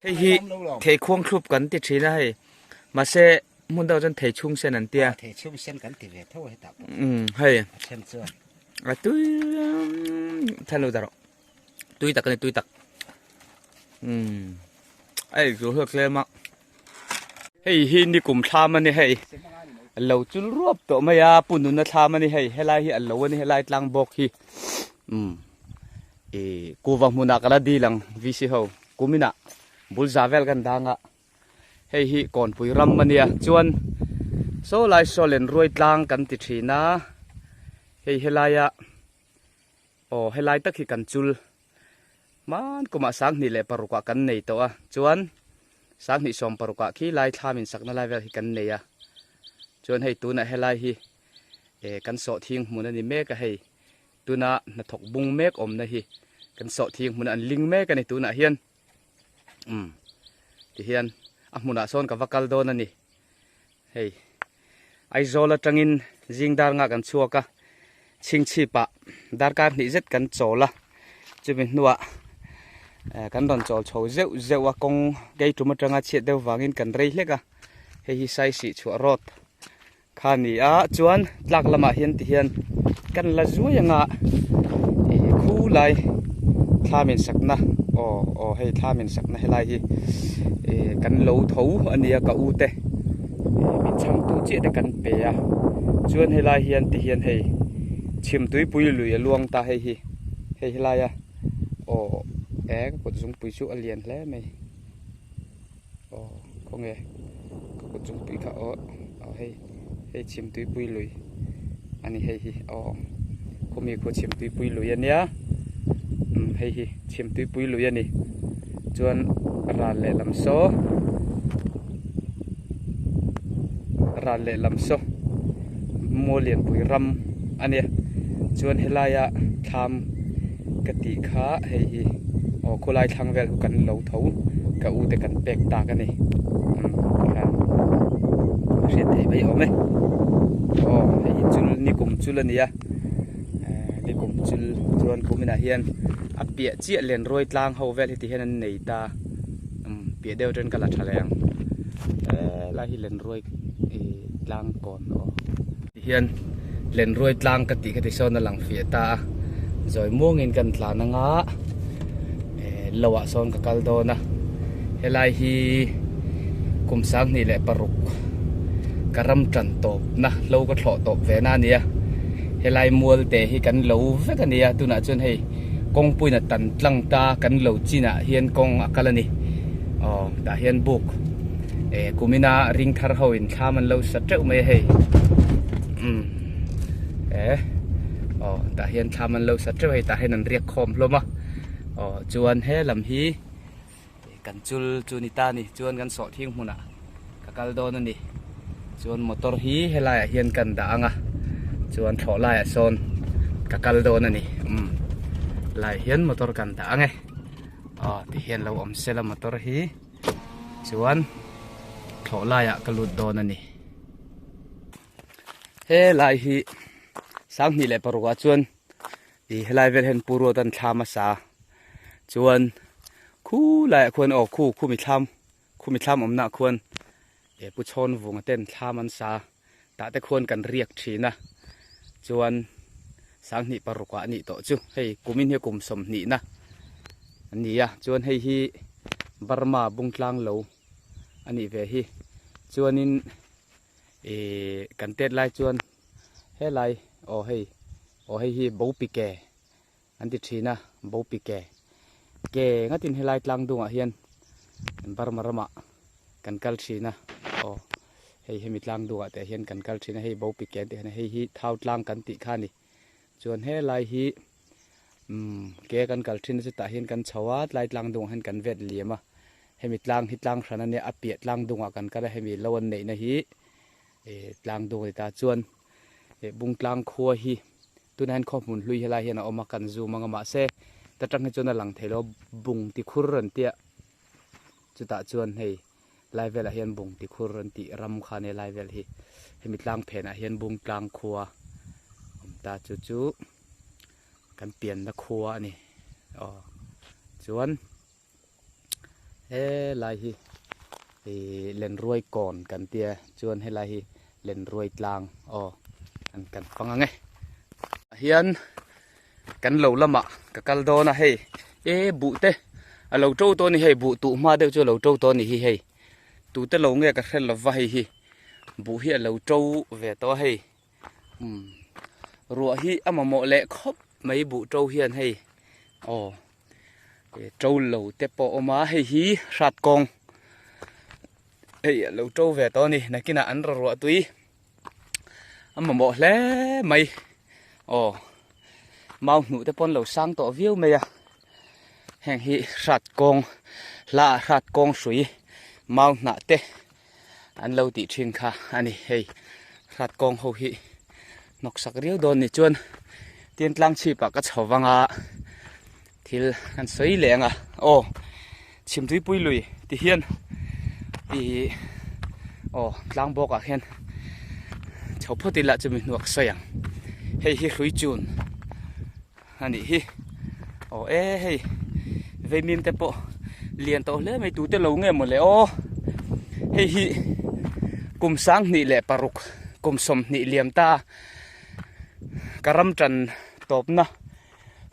Hei hi thei khuang thlup kan ti thin a hei mahse hmun deuh chuan thei chhung sen an tia. Thei chhung sen kan ti ve tho hetah pawh. Um hei. A then chuan. A tui than lo rawh. Tui tak ani tui tak. Um ei chu hlawk hle ma. Hei hi nikum thlam ani hei. Lo chul ruap tawh mai a pununa thlam ani hei helai hi a lo ani helai tlang bawk hi. Um I kuva hmunah ka la dil ang VC ho kuminah bul za vel kan dang a hei hi kawnpui ram a nia chuan saw lai saw len ruai tlang kan ti thin a hei helaia aw helai tak hi kan chul hman kumah sanghnih leh parukah kan nei tawh a chuan sanghnih sawm parukah khi lai thlam insakna lai vel hi kan nei a chuan hei tunah helai hi kan sawhthing hmun a ni mek a hei. Tuna hnathawk bung mek awmna hi kan sawhthing hmunah an ling mek a ni tunah hian umm tihian a hmunah sawn ka va kal dawn a ni hei Aizawl atangin zing dar nga kan chhuak a chhingchhip ah darkar hnih zet kan chawl a chumi hnuah eh kan rawn chawl chho zeuh zeuh a kawng kei tum atanga chhiat deuh vangin kan rei hlek a hei hi saisih chhuah road Kha ni a chuan tlak lamah hian ti hian kan la zuai anga ih khu lai thlam insakna aw aw hei thlam insakna helai hi ih kan lo tho a nia ka u te ih min chhangtu chiah te kan pe a chuan helai hian ti hian hei chhim tuipui lui a luang ta hei hi hei helaia aw e ka kut zungpui chu a lian hle mai. Aw khawnge ka kut chungpui kha aw aw hei hei chhim tuipui lui a ni hei hi aw khawmi khu chhim tuipui lui a nia umm hei hi chhim tuipui lui a ni chuan ral lehlam saw ral lehlam saw mual lianpui ram a nia chuan helaia thlam ka tih kha hei hi aw khawlai thlang vel khu kan lo tho ka u te kan pek tak a ni umm tikhan a hriat theih mai awm e aw hei hi chul nikum chul a ni a ehh nikum chul chuan kuminah hian a piah chiah len ruai tlang ho vel hi ti hian an nei ta umm piah deuh atangin ka la tha leh ang helai hi len ruai ih tlang kawn aw. Ti hian Lenruai tlang ka tih kha ti sawn a lang fiah ta a, zawi muangin kan tlan anga eh lo ah sawn ka kal dawn a, helai hi kum sanghnih leh paruk ka ram tan tawp na hlo ka thlawh tawp ve na a ni a, helai mual te hi kan lo vek a ni a, tunah chuan hei kawngpuiin a tan tlang ta kan lo chinah hian kawng a kal a ni, aw tah hian buk. Eh kumina ring thar ho in thlam an lo sa teuh mai a hei umm eh aw tah hian thlam an lo sa teuh hei tah hian an riak khawm hlawm a aw chuan he lam hi kan chul chu ni ta ni chuan kan sawhthing hmunah ka kal dawn a ni chuan motor hi helaiah hian kan dah ang a chuan thlawh laiah sawn ka kal dawn a ni umm lai hian motor kan dah ang e aw tihian lo awm sela motor hi. Chuan thlawh laiah ka lut dawn a ni. He lai hi sanghnih leh parukah chuan ih helai vel hian pu ruat an thlam a sa chuan khu laiah khuan aw khu khumi thlam khumi thlam awmna ah khuan eh pu chhawn vunga ten thlam an sa tah te khuan kan riak thin a chuan sanghnih parukah a nih tawh chu hei kumin hi kum sawmhnihna a ni a chuan hei hi Burma bung tlang lo a nih ve hi chuanin ihh kan tet lai chuan helai aw hei aw hei hi Bopike an ti thin a Bopi ke ke ngatin helai tlang dungah hian Burma ramah kan kal thin a aw hei hemi tlang dungah te hian kan kal thin a hei Bopi ke an tih hian hei hi thau tlang kan tih kha a ni chuan helai hi umm ke kan kal thin a chutah hian kan chho a tlai tlang dungah hian kan vet liam a hemi tlang hi tlang hran a nia a piah tlang dungah kan kal a hemi lo an neihna hi eh tlang dung a ni ta chuan eh bung tlang khua hi. Tunah hian khaw hmun hlui helai hian a awm a, kan zoom ang a mahse ta tang hi chuan a lang thei lo bung ti khur an tia chutah chuan hei lai velah hian bung ti khur an tih ram kha ania lai vel hi hemi tlang phenah hian bung tlang khua awm ta chu chu kan pianna khua a ni aw chuan. Helai hi ih lenruai kawn kan tia chuan helai hi lenruai tlang aw an kan fang ang e. Tah hian kan lo lamah ka kal dawn a hei e buh te a lo to tawh a ni hei buh tuh hma deuh chu a lo to tawh a ni hi hei tute lo nge ka hre lova hei hi buh hi a lo to ve tawh a hei. Umm ruah hi a mamawh leh khawp mai buh to hian hei aw to lo te pawh a awm a hei hi hrat kawng hei a lo to ve tawh a ni nakinah an raw ruah tui a mamawh hle mai aw mau hnuh te pawh an lo sang tawh viau mai a heng hi hrat kawng hla ah hrat kawng hrui mau hnah te. An lo tih thin kha a ni hei hrat kawng ho hi hnawk sak riau dawn ni chuan tin tlang chhip ah ka chho vang a thil kan sawi leh ang a aw chhimtuipui lui ti hian ih aw tlang bawk ah hian chho phawt ila chumi hnuak sawi ang hei hi hrui chun. A nih hi aw e hei veimim te pawh lian tawh hle mai tute lo nge maw le aw hei hi kum 26 kum 20 liam ta ka ram tan tawpna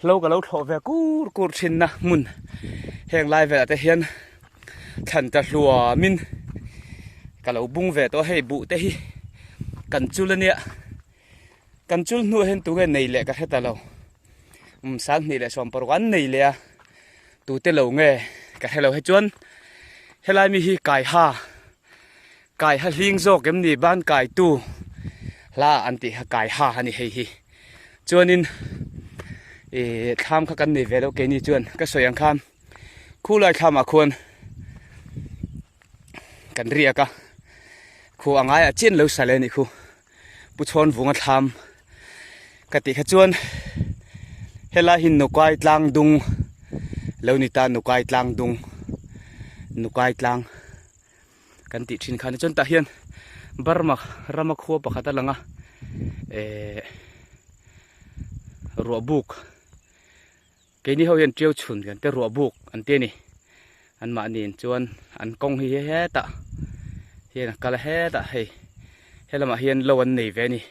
hlo ka lo thlawh ve kur kur thin na hmun heng lai velah te hian thlan ta hluamin ka lo bung ve tawh a hei buh te hi kan chul ania. Kan chul hnuah hian tunge nei leh ka hre ta lo. Um 2016 an nei leh a, tute lo nge ka hre lo. Hei chuan helai mi hi Kaiha, Kaiha hling zawk em ni ban kaitu hla an tih kha Kaiha a ni hei hi. Chuanin ih thlam kha kan nei ve lo keini chuan ka sawi ang khan khulai thlamah khuan kan riak a, khu a ngaiah chian lo sa leh a nih khu. Pu Chhawn Vunga thlam ka tih kha chuan helai hi Nukai tlang dung lo ni ta Nukai tlang dung Nukai tlang kan tih thin kha ni chuan tah hian Burma rama khua pakhat a lang a eh ruah buk keini ho hian tiau chhun kan te ruah buk an ti a ni anmahniin chuan an kawng hi hetah hian a kal a hetah hei helamah hian lo an nei ve a ni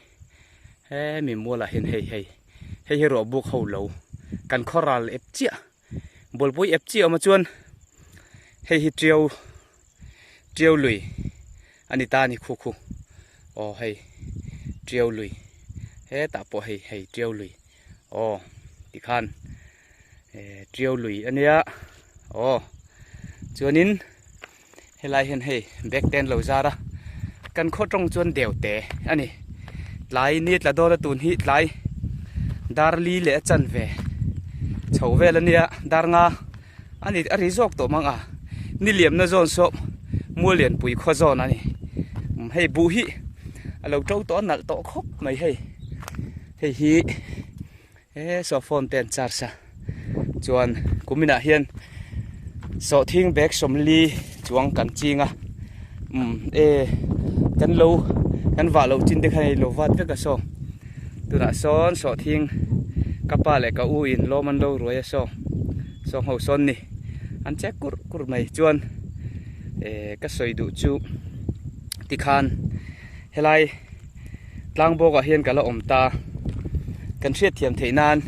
hemi mualah hian hei hei hei hi ruah buk ho lo kan khaw ral ep chiah bualpui ep chiah awm a chuan hei hi tiau tiau lui a ni ta a ni khu khu aw hei tiau lui hetah pawh hei hei tiau lui. Aw tikhan eh tiau lui a nia aw chuanin helai hian hei bag te an lo zar a kan khaw tawng chuan deu te a ni tlai ni tla dawn a tun hi tlai dar li leh a chanve chho vel a nia dar nga a ni a ri zawk tawh mang a ni liamna zawn saw mualianpui khaw zawn a ni hei buh hi a lo to tawh a nalh tawh khawp mai hei. Hei hi he saw phone te an charge a chuan kuminah hian sawhthing bag 40 chuang kan ching a umm e kan lo kan vah loh chin te khan hei lo vat vek a saw tunah sawn sawhthing ka pa leh ka u in lawm an lo ruai a saw sawng ho sawn ni an che kurh kurh mai chuan eh ka sawi duh chu tikhan helai. Tlang bawkah hian ka la awm ta kan hriat thiam theih nan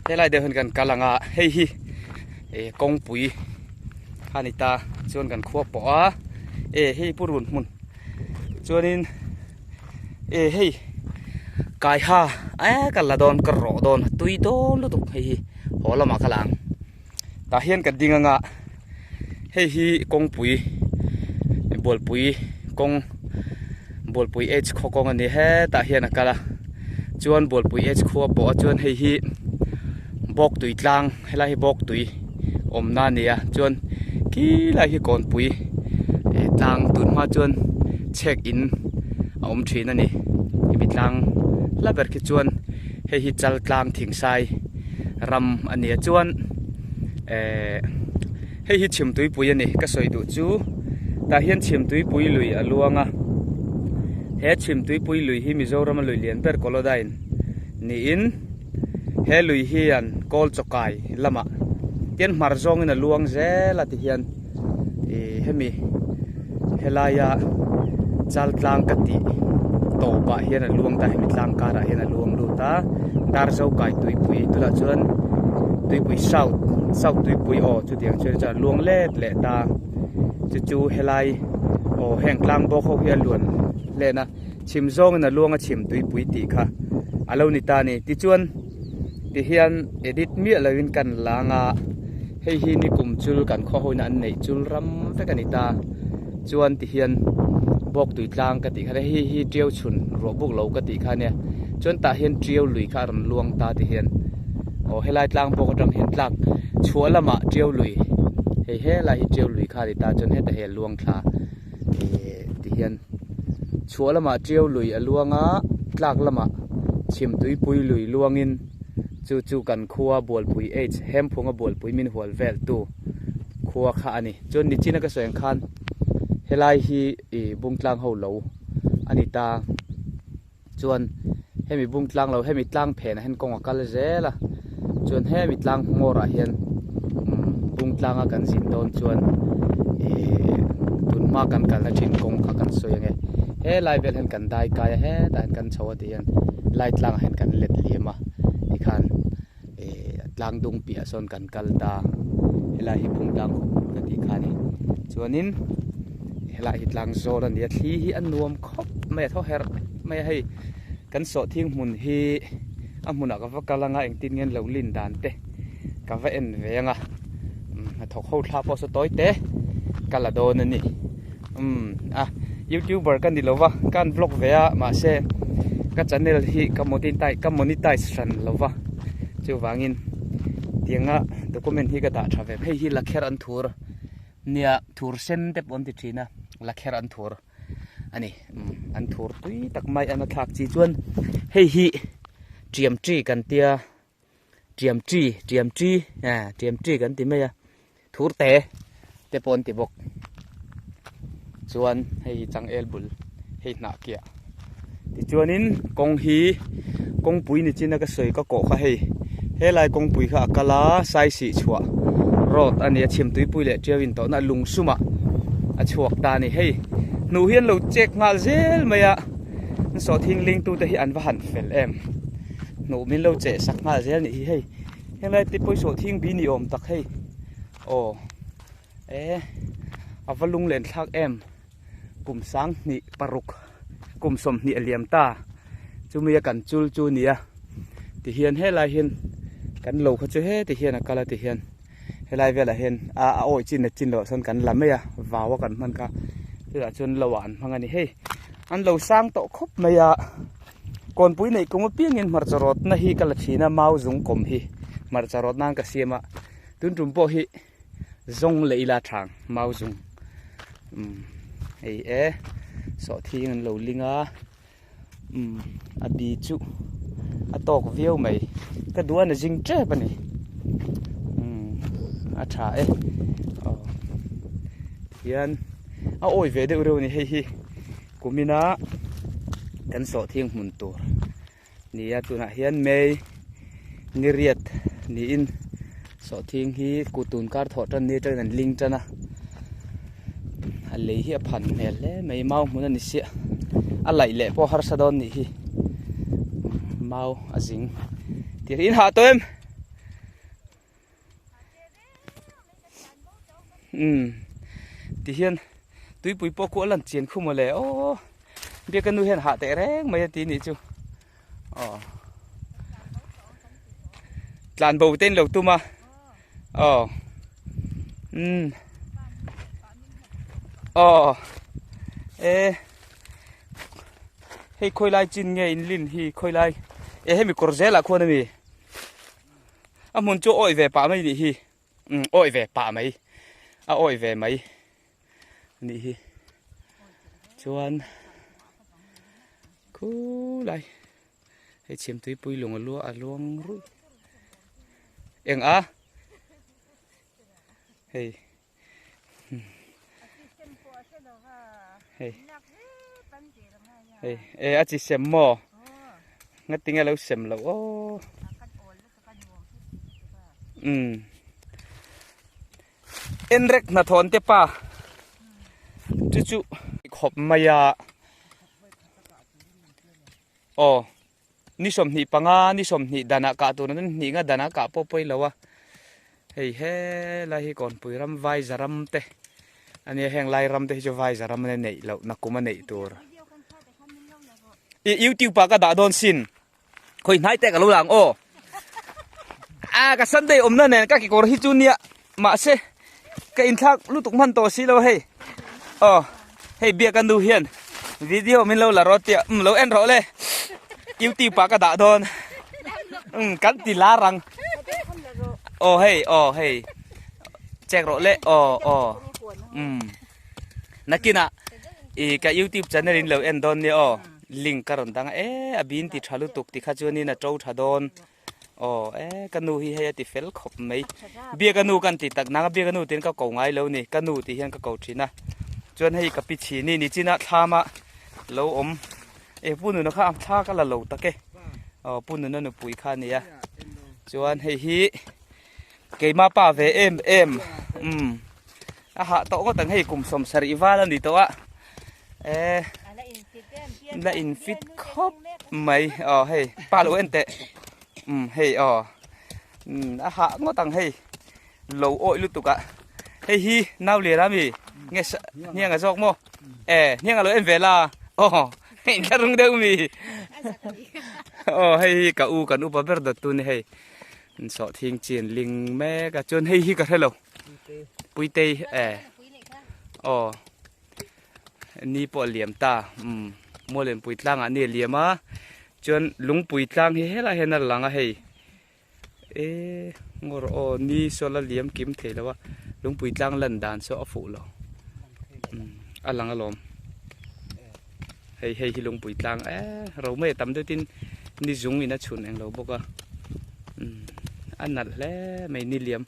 helai deuh hian kan kal ang a hei hi eh kawngpui a ni ta chuan kan khua pawh a e hei pu run hmun chuanin e hei kaiha e ka la dawn ka rawh dawn a tui dawn lutuk hei hi haw lamah ka la ang tah hian ka ding anga hei hi kawngpui bualpui kawng bualpui h khaw kawng a ni hetah hian a kal a chuan bualpui h khua pawh a chuan hei hi bawktui tlang helai hi bawktui awmna a ni a chuan khilai hi kawnpui eh tlang tun hma chuan chhek in a awm thin a ni hemi tlang hla ber khi chuan hei hi chal tlang thingsai ram a ni a chuan eh hei hi chhimtuipui a ni ka sawi duh chu tah hian chhimtuipui lui a luang a he chhimtuipui lui hi Mizoram a lui lian ber Kolodain niin he lui hian kawl chawkai lamah tian hmar zawngin a luang zel a ti hian. Ih hemi helaia chal tlang ka tih tawpah hian a luang ta hemi tlang karah hian a luang lut a Darzo kai tuipui tunah chuan tuipui south south tuipui aw chutiang chuan chuan a luang let leh ta chu chu helai aw heng tlang bawk ho hi a luan hlen a chhim zawngin a luang a chhim tuipui tih kha a lo ni ta a ni tichuan. Tihian edit miah loin kan lang a, hei hi nikum chul kan khaw hawina an neih chul ram vek a ni ta. Chuan tihian bawk tui tlang ka tih kha hei hi tiau chhun ruah buk lo ka tih kha ania. Chuan tah hian tiau lui kha a rawn luang ta tihian aw helai tlang bawk atang hian tlak chhuah lamah tiau lui hei helai hi tiau lui kha a ni ta chuan hetah hi a luang thla eh tihian. Chhuah lamah Tiau lui a luang a, tlak lamah Chhimtuipui lui luangin chu chu kan khua Bualpui H Hemphunga Bualpui min hual vel tu khua kha a ni. Chuan nichina ka sawi ang khan helai hi ih Bungtlang ho lo a ni ta. Chuan hemi Bungtlang lo hemi tlang phenah hian kawng a kal zel a, chuan hemi tlang hmawrah hian Bungtlanga kan zin dawn chuan ihh tun hma kan kalna thin kawng kha kan sawi ange helai vel hian kan dai kai a hetah hian kan chho a tih hian lai tlangah hian kan let liam a tikhan ihh tlang dung piah sawn kan kal ta helai hi Bungtlang khawpui ka tih kha a ni chuanin helai hi tlang zawl a ni a thli hi a nuam khawp mai a thaw herh mai a hei kan sawhthing hmun hi a hmunah ka va kal anga engtin nge an lo lin dan te ka va en ve anga hnathawk ho thla pawh saw tawi te ka la dawn a ni umm a youtuber ka ni lova ka han vlog ve a mahse ka channel hi ka monetize ka monetize hran lova chuvangin tianga document hi ka dah tha ve hei hi lakher an thur nia thur sen te pawh an ti thin a lakher an thur. a ni an thur tui tak mai an a thlak chi chuan hei hi tiam chi kan tia tiam chi tiam chi ah tiam chi kan ti mai a thur te te pawh an ti bawk chuan hei hi changel bul hei hnah kiah tichuanin kawng hi kawngpui ni chin a ka sawi ka kawh kha hei helai kawngpui kha a kal a saisih chhuah road a ni a chhim tuipui leh tiau in tawhna lungsum ah a chhuak ta a ni hei hnuh hi an lo check nghal zel mai a an sawhthing ling tu te hi an va han fel em hnuh min lo cheh sak nghal zel a nih hi hei henglai te pawh hi sawhthing bi ni awm tak hei aw e a va lunglen thlak em. Kum 25 kum 20 a liam ta chumi a kan chul chu nia tihian helai hian kan lo kha chu heti hian a kal a tihian helai velah hian a a awi chin leh chin loh chuan kan la mai a vau a kan hman kha chutah chuan lo ah an hmang a ni hei an lo sang tawh khawp mai a kawnpui neih kum apiangin hmarcha rawtna hi ka la thin a mau zung kawm hi hmarcha rawt nan ka siam a tun tum pawh hi. Zawng leh ila thang mau zung umm hei e sawhthing an lo ling a umm a bi chu a tawk viau mai ka duh a na zing tep a ni umm a tha e aw tihian a awi ve deuh reuh a ni hei hi kumina kan sawhthing hmun tur. Nia tunah hian May ni riat niin sawhthing hi kutun kar thawh tan ni atangin an ling tan a a lei hi a phan hmel hle mai mau hmun a ni siah a laih leh pawh harsa dawn nih hi mau a zing tir in hah tawh em umm tihian tuipui pawh khu a lan chian khu mawle aw biaka nu hian hah teh reng mai a ti nih chu aw tlan bo te in lo tum a aw umm aw e hei khawi lai chin nge in lin hi khawi lai e hemi kawr zelah khuan a mi. A hmun chu awih ve pah mai nih hi umm awih ve pah mai a awih ve mai nih hi chuan khulai hei chhimtuipui lung a lua a luang ruih eng a hei hei hei e a chi sem maw ngatinge lo sem loh aw umm enrek hnathawh an te pa. Chu chu khawp mai a. Aw ni 25 ni 20 danah kah tur an hnih nga danah kah pawh pawi lo a. Hei helai hi Kawnpui ram Vaiza ram te a nia heng lai ram te hi chu Vaiza ram a neih loh nakum a neih tur. I youtube ah ka dah dawn sin. Khawi hnai te ka lo lang aw. A ka Sunday awmna nen ka kekawr hi chu nia mahse ka inthlak lutuk hman tawh si lo hei. Aw hei biak ka nu hian video min lo la rawh tia um lo en rawh le. YouTube ah ka dah dawn. Um kan ti lar ang. Aw hei aw hei check rawh le aw aw um. Nakinah i ka youtube channel in lo en dawn nia aw link ka rawn dang a e a bin ti tha lutuk ti kha chuanin a to tha dawn aw e ka nu hi hei a ti fel khawp mai bia ka nu kan ti tak nang a bia ka nu tiin ka ko ngai lo ni ka nu tih hian ka ko thin a chuan hei ka pi chhin i ni chin a thlam a lo awm e pu nuna kha thla ka la lo tak e aw pu nuna nupui kha a nia chuan hei hi Keima pa ve em em umm a hah tawh ngawt ang hei kum 70 val a ni tawh a e la in fit khawp mai aw hei pa lo en teh umm hei aw umm a hah ngawt ang hei lo awih lutuk a hei hi nau lian a mi nge hniang a zawk maw e hniang a lo en ve la aw hei inthlahrung deuh mi aw hei hi ka u kan upa ber dawt tu ni hei. Sawhthing chi an ling mek a chuan hei hi ka hre lo puitei e aw ni pawh a liam ta umm muallianpui tlangah ni a liam a chuan lungpui tlang hi helai hian a lang a hei e ngawr aw ni saw la liam kim thei lo a lungpui tlang lan dan saw a fuh lo umm a lang alawm hei hei hi lungpui tlang e ro mai a tam deuh tin ni zung in a chhun englo bawk a umm a nalh hle mai ni liam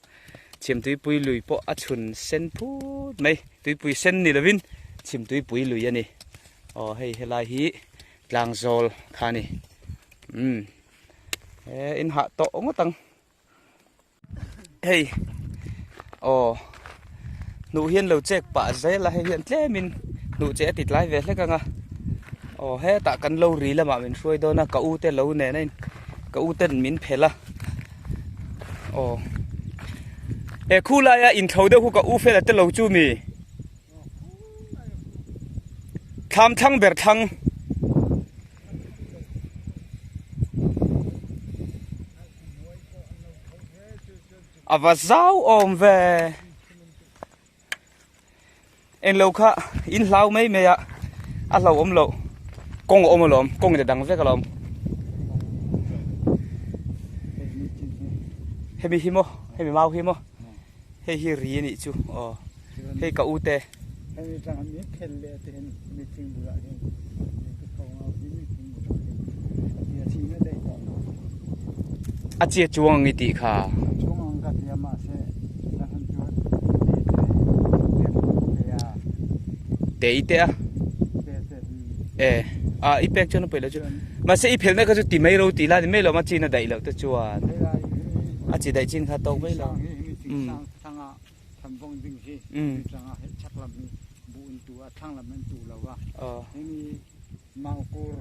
chhim tuipui lui pawh a chhun sen phut mai tuipui sen ni lovin chhim tuipui lui a ni aw hei helai hi tlang zawl kha a ni umm he in hah tawh ngawt ang. Hei aw hnuh hian lo check pah zel a hei hian tlemin hnuh che a ti tlai ve hlek ang a aw hetah kan lo ri lamah min hruai dawn a ka u te lo nen a in ka u ten min phelh a aw he khu laia inthlo deuh khu ka u fela te lo chu mi thlam thlang ber thlang. A va zau awm ve englo kha in hlau mai mai a a hlauhawm loh kawng a awm alawm kawng in a dang vek alawm hemi hi maw hemi mau hi maw hei hi ri a nih chu aw hei ka u te. A chia chuang ang i tih kha. Te i te a. E a i pek chuan a pawi lo chu. Mahse i phelna kha chu ti mai ro ti la ni mai lo ma chin a daih loh te chuan. A chi daih chin kha tawk mai lo. Thlan vawng ding hi tui hi chak lam hi buh in tu a thlang lam in tu lo a hemi maukur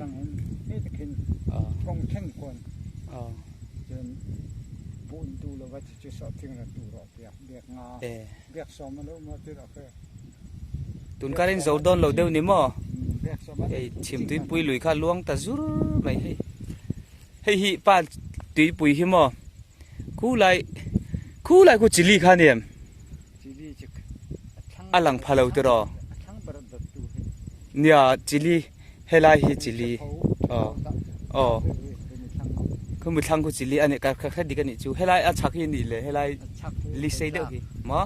tang in he te khin kong thleng kuan cun buh in tu lo va chu sawhthing ran tu rawh tiah biak nga biak sawm a lo ma ti rawh ke tun kar in zo dawn lo deuh ni maw hei chhim tuipui lui kha luang ta zur mai hei hei hi pa tuipui hi maw Khulai khulai khu chili kha ni em? A lang pha lo tiraw? Nia chili helai hi chili aw aw khu mi thlang khu chili a nih ka hre dik a nih chu helai a chhak hi a nih le helai li sei deuh hi maw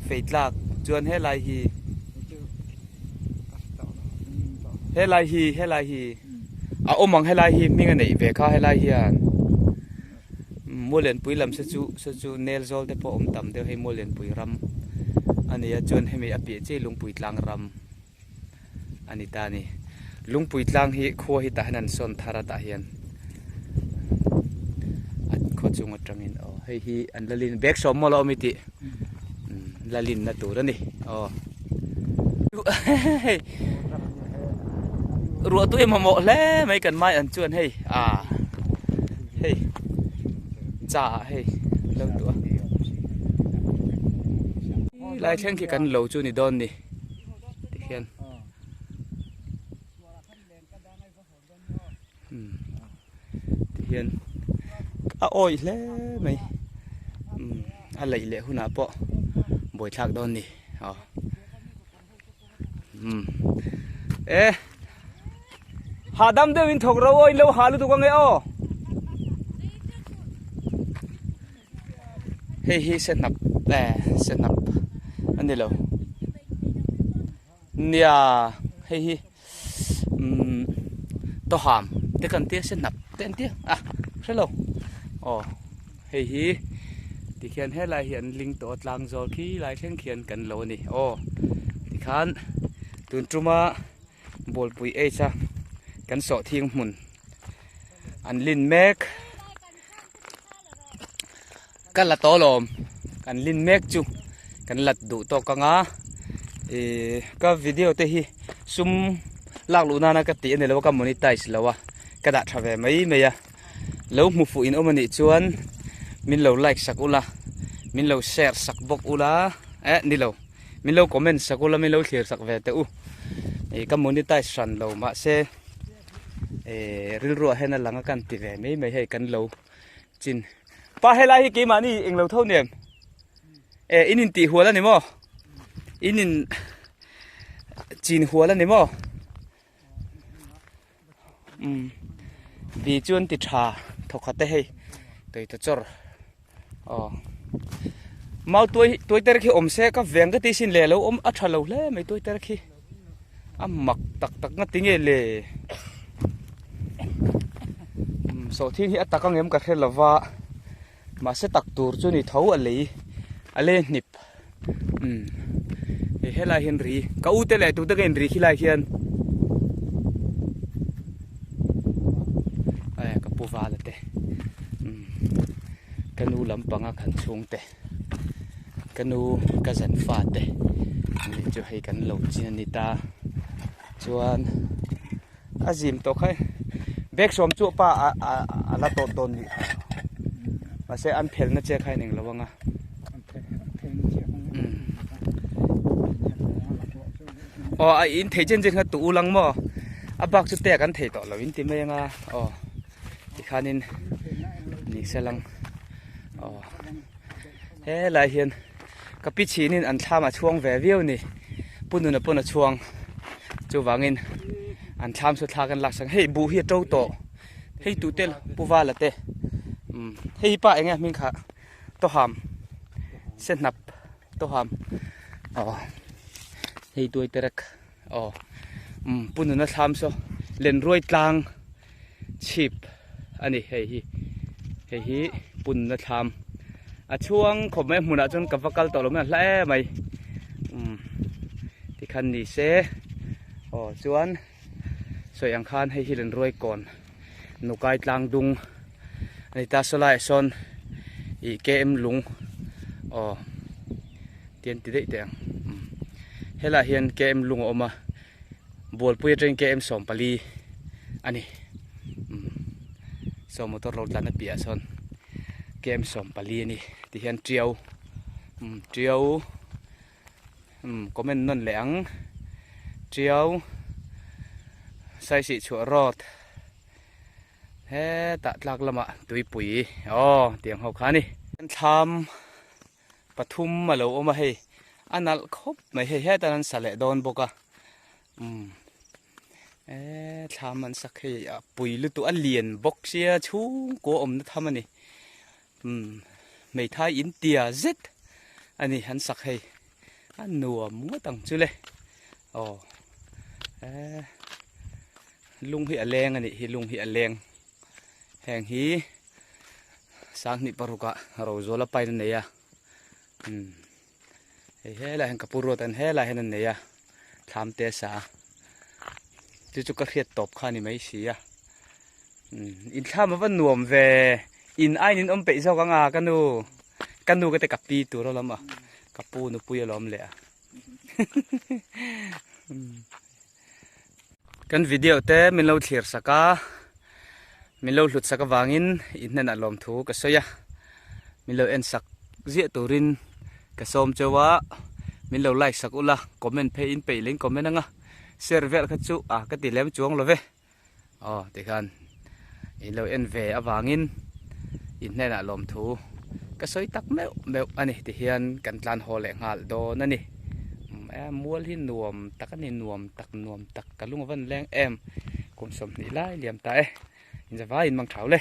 feitlak chuan helai hi helai hi helai hi a awm ang helai hi hming a neih ve kha helai hian Muallianpui lam se chu se chu nel zawl te pawh awm tam deuh hei Muallianpui ram a ni a chuan hemi a piah chiah hi Lungpui tlang ram a ni ta a ni Lungpui tlang hi khua hi tah hian an sawn thar a tah hian a khaw chung atangin aw hei hi an la lin bag sawm maw la awm i tih la linna tur a ni aw. Hei ruah tui mamawh hle mai kan mai an chuan hei a hei cha ah hei lo duh a lai thleng khi kan lo chu ni dawn ni tikhian Tihian a awih hle mai a laih leh hunah pawh buaithlak dawn ni aw umm e hahdam deuhin thawk ro aw in lo hah lutuk ange aw hei hi sehnap eh sehnap a ni lo nia hei hi. Umm tawham te kan tia se hnap te an tia a hrelo aw hei hi tikhian helai hi an ling tawh a tlang zawl khi lai thleng khian kan lo a ni aw tikhan tun tuma bawlpui age a kan sawh thing hmun an lin mek ka la tawh lawm kan lin mek chu kan lat duh tawk ang a ihh ka video te hi sum lak luh nana ka tih a ni lo a ka monetize lo a ka dah tha ve mai mai a lo hmu fuh in awm a nih chuan min lo like sak ula min lo share sak bawk ula eh ni lo min lo comment sak ula min lo thlir sak ve teh u ih ka monetize hran lo mahse eh rilruah hian a lang a kan ti ve mai mai hei kan lo. Chin. Pa helai hi keimahni englo tho nem. E in in tih hual ani maw? In in chin hual ani maw? Um. Bi chuan ti tha thawkhat te hei. Tui ta chawr. Aw. Mau tuai tuai ter khi awm se ka veng ka ti sin le lo awm a tha lo hle mai tuai ter khi. A mak tak tak nga tinge le. Sawhthing hi a tak ang em ka hre lova mahse tak tur chu ni tho a lei a le hnip umm hei helai hian ri ka u te leh tute ka in ri khi lai khian eh ka pu vala te umm ka nu lampanga kan chhungte. Ka nu ka zan fa te ani chu hei kan lo chin a ni ta chuan a zim tawh kha bag sawm chu pa a a a la tawt dawn nih kha mahse an phel na che kha in englo anga aw a in thei chen chen kha tu ulang maw a bak chu tek an thei tawh lo in ti mai anga aw. Tikhanin ni se lang aw helai hian ka pi chhinin an thlam a chhuang ve viau ni pu nuna pawn a chhuang chuvangin an thlam chu thla kan lak sang hei buh hi a to tawh hei tu te pu vala te umm hei hi pa eng nge hming kha tawham se hnap tawham aw hei tuai terek aw umm pu nuna thlam saw lenruai tlang. Chhip a ni hei hi hei hi punna thlam a chhuang khawp mai a hmunah chuan ka va kal tawh lo mai a hla em mai umm tikhan ni se aw chuan sawi ang khan hei hi lenruai kawn nukai tlang dung a ni ta saw laiah sawn ih km lung aw tian ti daih teh ang umm helaiah hian km lung a awm a. Bualpui atangin km 14 a ni. Saw motor lo tlan a piahah sawn km 14 a ni ti hian tiau tiau comment nawn leh ang tiau saisih chhuah road hetah tlak lamah tuipui aw tiang ho kha a ni. Thlam pathum a lo awm a hei a nalh khawp mai hei hetan an sa leh dawn bawk a umm eee thlam an sak hei a pui lutuk a lian bawk sia chhungkua awmna tham a ni umm hmeithai in tia zet a ni an sak hei a nuam ngawt ang chu le aw eee lung hi a leng a nih hi lung hi a leng heng hi. Sanghnih parukah Rozuala pain a nei a umm hei helaiah hian ka pu ruat an helaiah hian an nei a thlam te a sa a chu chu ka hriat tawp kha a ni mai si a umm inthlam a va nuam ve in aiin in awm peih zawk ang a ka nu ka nu ka te ka pi tur alawm a ka pu nupui alawm leh a. Kan video te min lo thlir sak a, min lo hlut sak avangin in hnenah lawmthu ka sawi a, min lo en sak ziah turin ka sawm cheu a, min lo like sak ula, comment phei in peih leh in comment anga, share vel kha chu a ka ti lem chuang lo ve. Aw tikhan in lo en ve avangin in hnenah lawmthu ka sawi tak meuh meuh a ni tihian kan tlan haw leh nghal dawn a ni mual hi nuam tak a ni nuam tak nuam tak ka lung a van leng em kum 20 lai liam ta e inzavai in mang thau le.